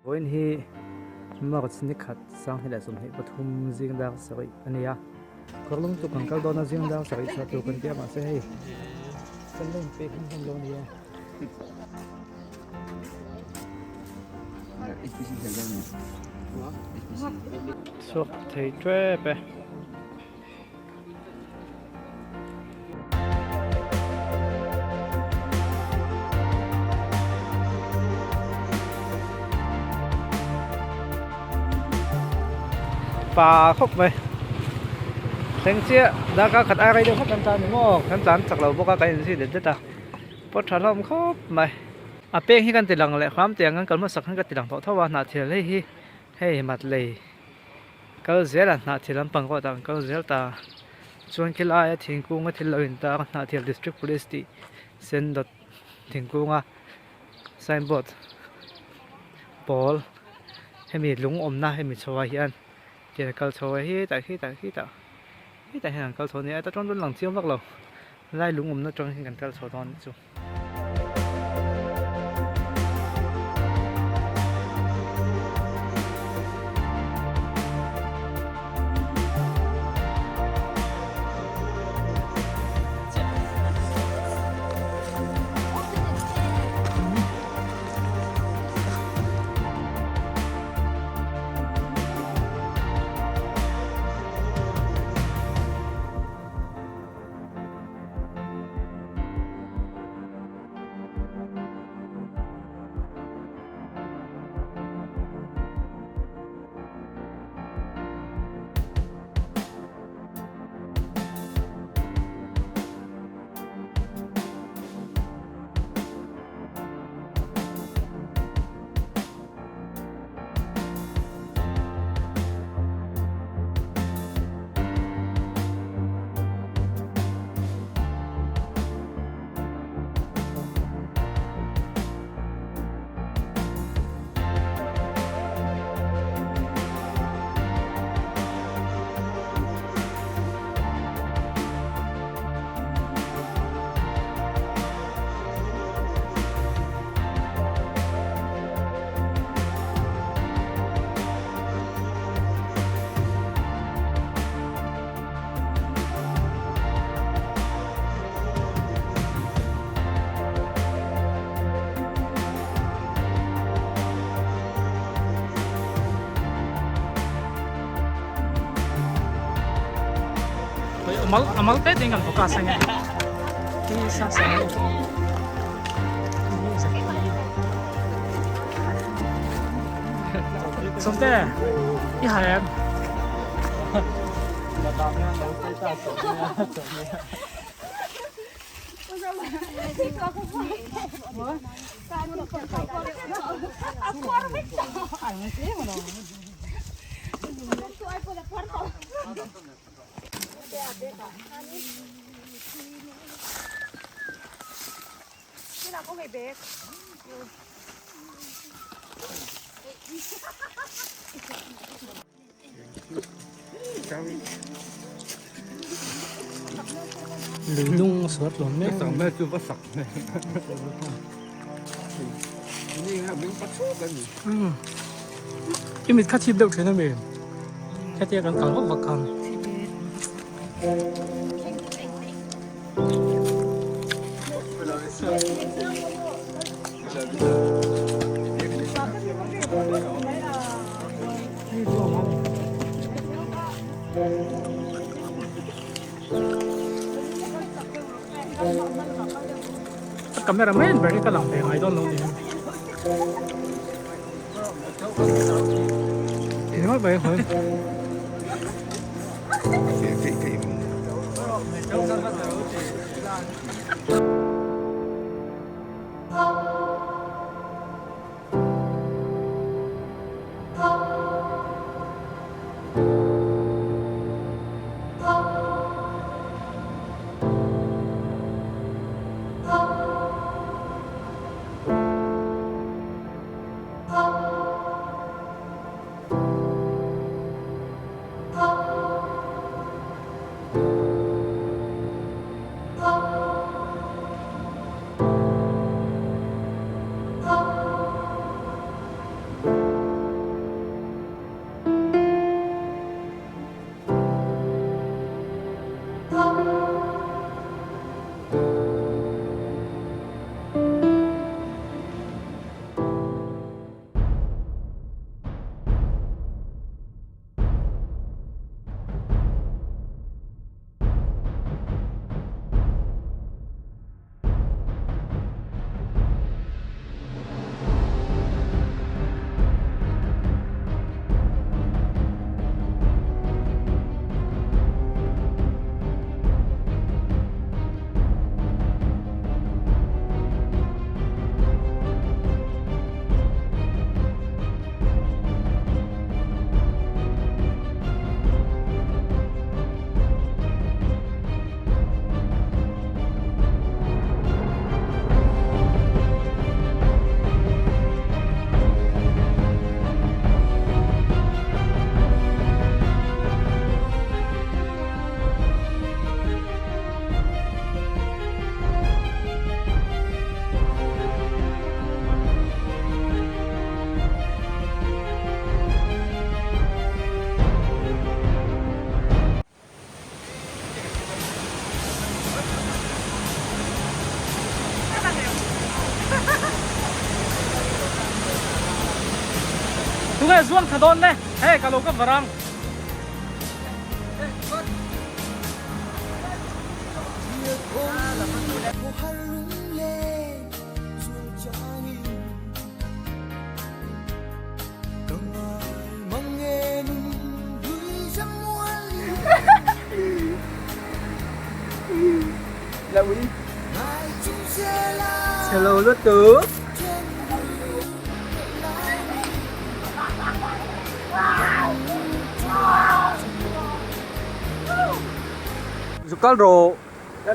Vawiin hi March ni khat 2023 zing dar sarih a ni a, Kawrlung chu kan kal dawn a zing dar sarih chhuah tur kan ti a mahse hei kan la inpeih hlawm hlawm lo a ni e. Chhuak thei tep e. Pa khawp mai thleng chiah darkar khat ai rei deuh khawp kan tan ni maw kan tlan chak lo bawk a kan inzui det det a pawt tha hlawm khawp mai a peng hi kan ti lang leh hram tiang kan kal hmasak khan ka ti lang tawh tho a hnahthil hei hi hei mat lei. Kal zel a hnahthil lampang pawh tah an kal zel ta chuan khilai a thingkung a thil lo in tar a hnahthil district police tih sen dawt thingkung a signboard pawl hemi lung awmna hemi chho ah hian tian a kal chho a hetah hetah hetah hetah hian an kal chho a ni a ta chuan rawn lang chiang vak lo lai lung awmna atang hian kan kal chho dawn anih chu. Amal amal te ding kan focus ange ti sa sa Somte i hai em Lui dung suat hlawm mek I mit kha thip deuh thin ami hetia kan kal vak vak khan. Camera man ber hi ka lang ve ngai dawn lo ni. Eng mai hoi. Tunge zuang tha dawn le? Hei ka lo ka varang. Chhelo lutuk. Zuk kal rawh. Tah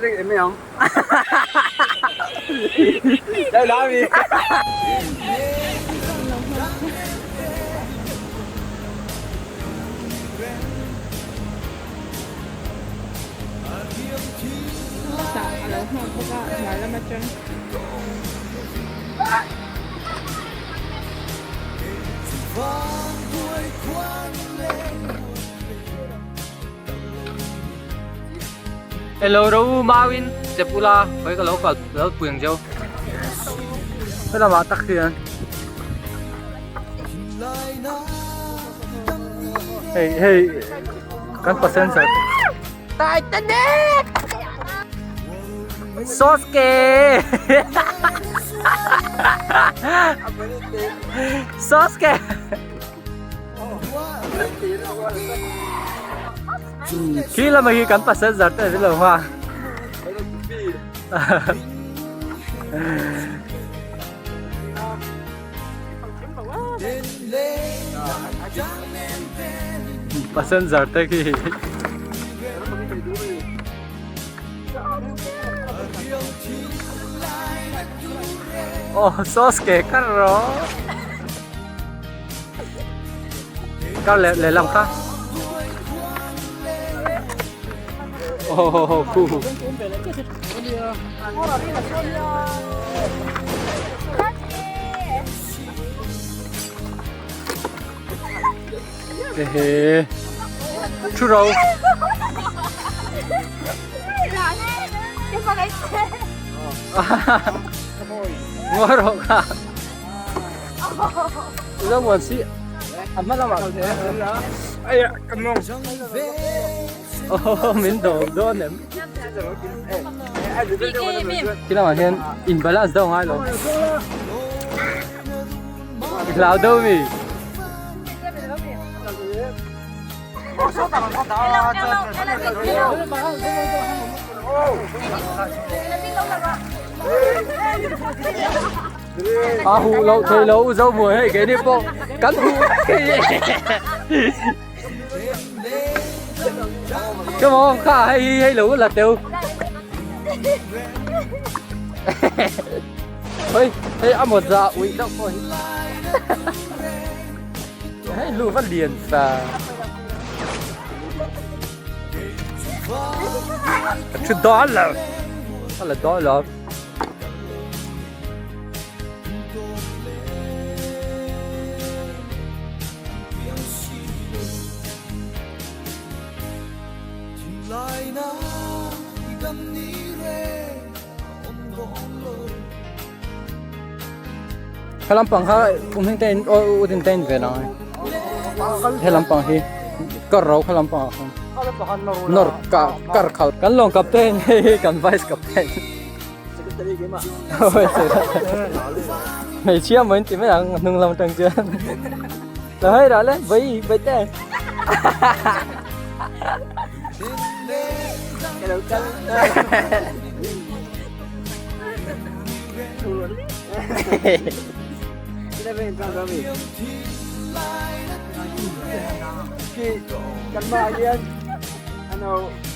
a lo nghak bawk a hmar lam atang. Hello ro mauin chep ula hawi ka lo kal lo pui ang cheu helamah tak hian hei hei kan passenger Sasuke Sasuke Khi lamah hi kan passenger te an lo hma Passenger te khi Oh Sasuke kar rawh Kar leh lehlam kha Oh khu Ehe Thu ro Ngawi rawh kha Ilo muan si A hma lamah Oh min dawm dawn em Khi lamah hian in balance deuh ngai lo I hlau deuh mi A huh loh thei lo u zo muai hei keini pawh kan huh vek hei. Come on kha hei hi hei lo la teu. Hei hei a mawza uih deuh pawh hi. Hei lu va lian sa. A thu dawn lo. A la dawn lo. He lampang kha kum heng te in u din te in ve nang he lampang hi kar ro kha lampang ah khan nawr ka kar khal kan lawng captain hei hi kan vice captain Hmeichhia maw in ti mai ang hnung lam atang chuan lo hei rawh le vai vai te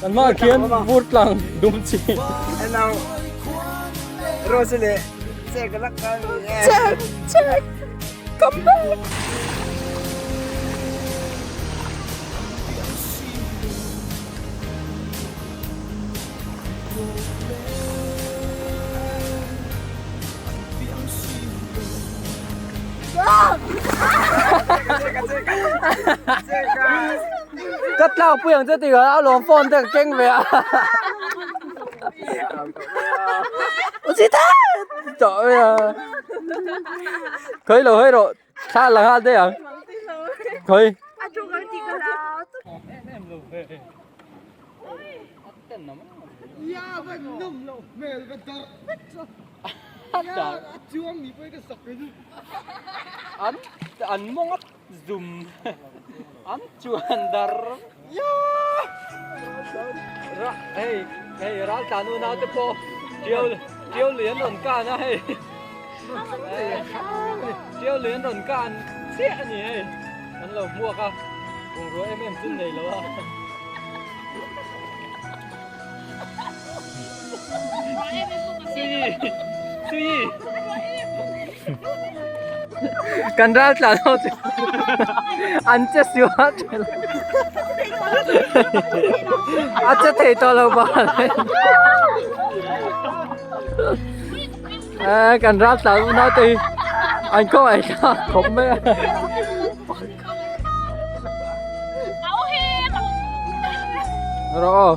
Kanmah khian vur tlang dum chi. Check check come back. Ka tlak pui ang che tih a lawm phone te ka keng ve a. Tawh mai a. Khawi lo hawi rawh thla la nghal daih ang. Khawi. A ṭawng ang tih ka hlau. Em em lo ve. An an mawng a zum an chuan dar ra hei hei ral tlan unau te pawh tiau tiau lui an rawn kan a hei tiau lui an rawn kan chiah a ni hei an lo hmuak a bungrua em em chu an nei lo a. Kan ral tlan ho chu an che sual thin a che thei tawh lo bawk a kan ral tlan unau te hi an khawngaih thlak khawp mai a. Rawh aw.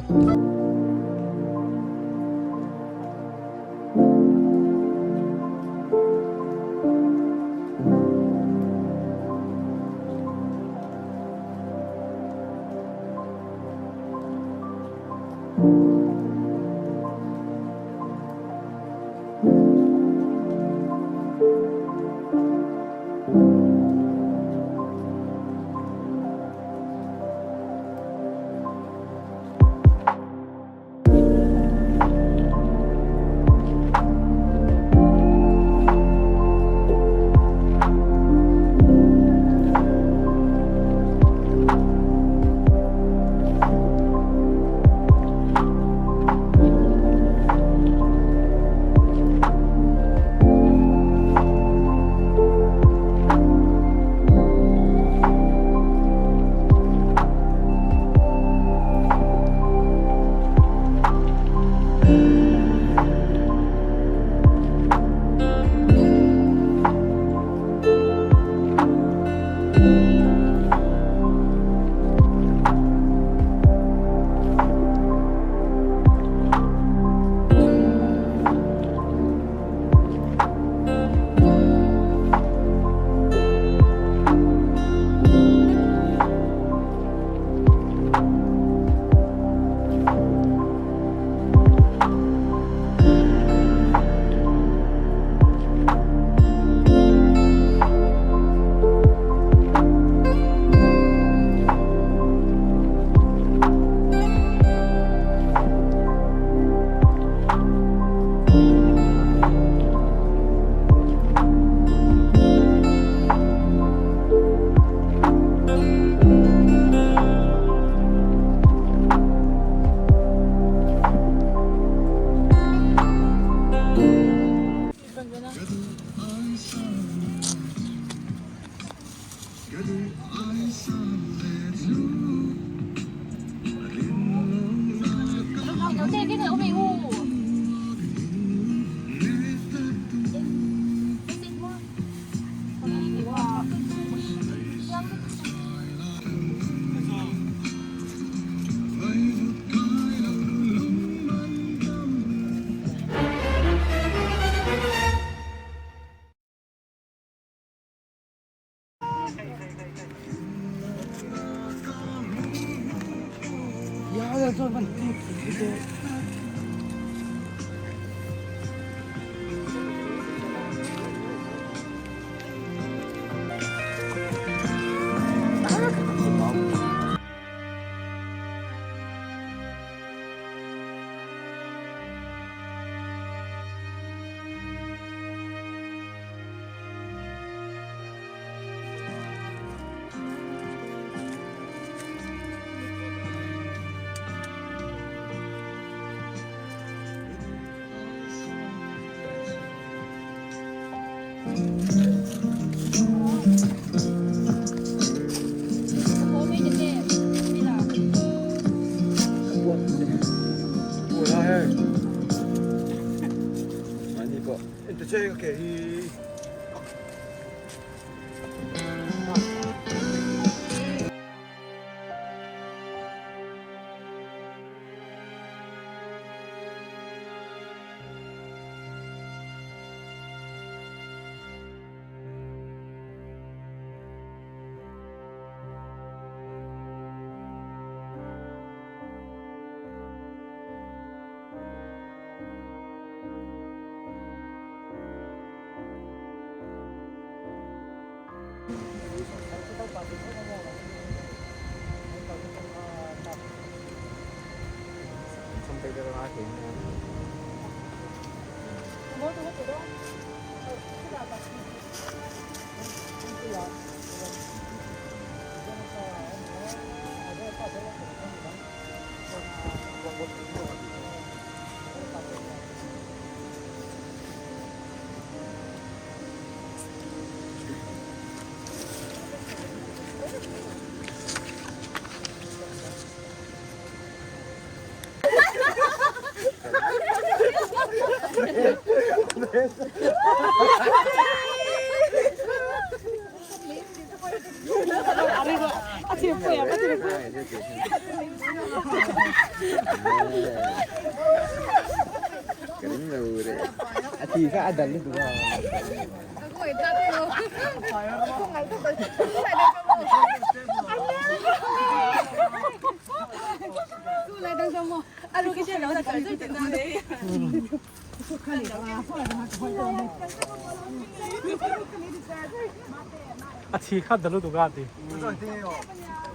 A thi kha da lutuk a ti.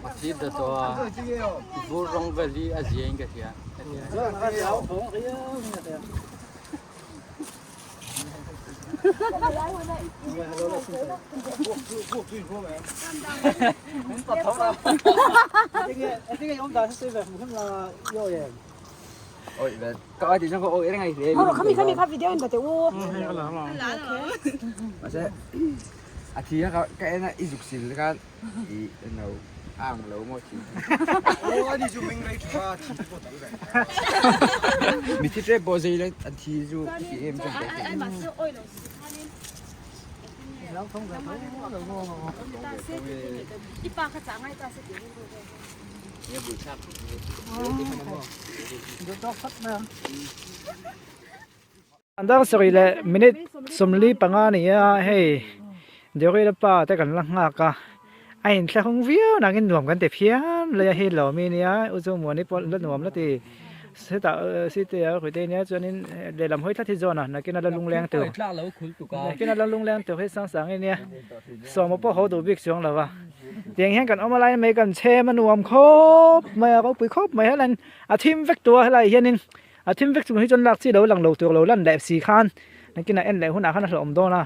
A thi da to a vur rong vel hi a zia in ka hria. An dar sarih leh minute 45 a ni a hei Dewrela pa te kan la nghak a a inthlahung viau nangin nuam kan ti phian lai a hei lawmi nia u chu muani pawh la nuam la ti hetah city a hrui te nia chuanin lehlam hawi tlat hi zawn a nakin a la lungleng tur nakin a la lungleng tur hi sang sang i nia sawma pawh haw duh bik chuang lo va tiang hian kan awm a lai mai kan chhem a nuam khawp mai a ropui khawp mai helaiin a thim vek tur a helaiah hianin A thim vek chung hi chuan lak chi lo lang lo tur lo lan leh si khan nakinah en leh hunah khan a hlauhawm dawn a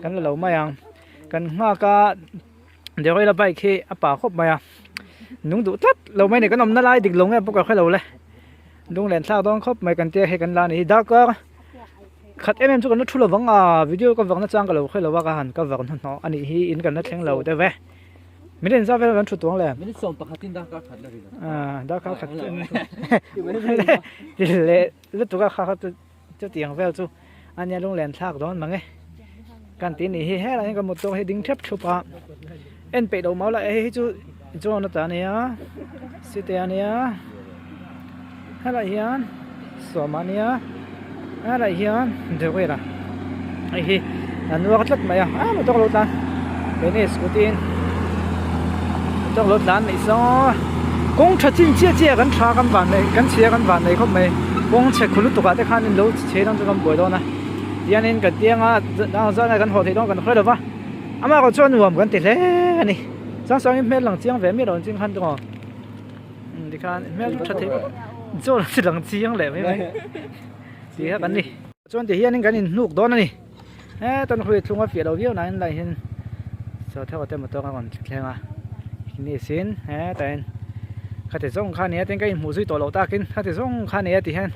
kan la lo mai ang kan nghak a Dewrela bike hi a pa khawp mai a nung duh tlat lo mai a ni kan awmna lai dik lo nge pawh ka hre lo le lunglen thlak dawn khawp mai kan tia hei kan la a ni hi darkar khat em em chu kan la thu lo vang a video ka vak na chang ka lo hre lo a ka han ka vak hnuhnawh a nih hi in kan la thleng lo deuh e. Min en zau vel kan thu tuang le. Minute sawm pakhatin darkar khat la ri lo. Ah, darkar khat chu en thu. Le lutuk a kha kha chu chutiang vel chu ania lunglen thlak dawn mang e. Kan ti ni hi helai hian ka motor hi ding thep thup a. En peih lo mau la hei hi chu John ata ania Site ania helai hian Sawma ania helai hian Dewela hei hi a nuar tlat mai a ah motor lo tlan keini scooty in motor lo tlan mai saw kawng tha chin chiah chiah kan tha kan van nei kan chhia kan van nei khawp mai kawng chhe khu lutuk ah te khan in lo chhe dawn chu kan buai dawn a tiangin kan tiang a zan ah kan haw theih dawn kan hre lo va amah erawh chuan nuam kan ti hle a ni chuan sangin hmel lang chiang ve miah lo ang ching khan chu aw tikhan hmel chu tha thei chaw lang chiang leh mai mai tih kha kan ni. Chuan ti hianin kan inhnuk dawn a ni. Heta hnui thlung a fiah lo viau nain lai hian chaw theuh te motor a rawn thleng a ni sin hetah hian khati zawng kha nia tin ka inhmuh zui tawh loh takin khati zawng kha nia ti hian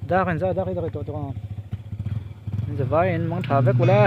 dar in zar dar hi ka ri tawh tawh ang zavaiin mang tha vek ula.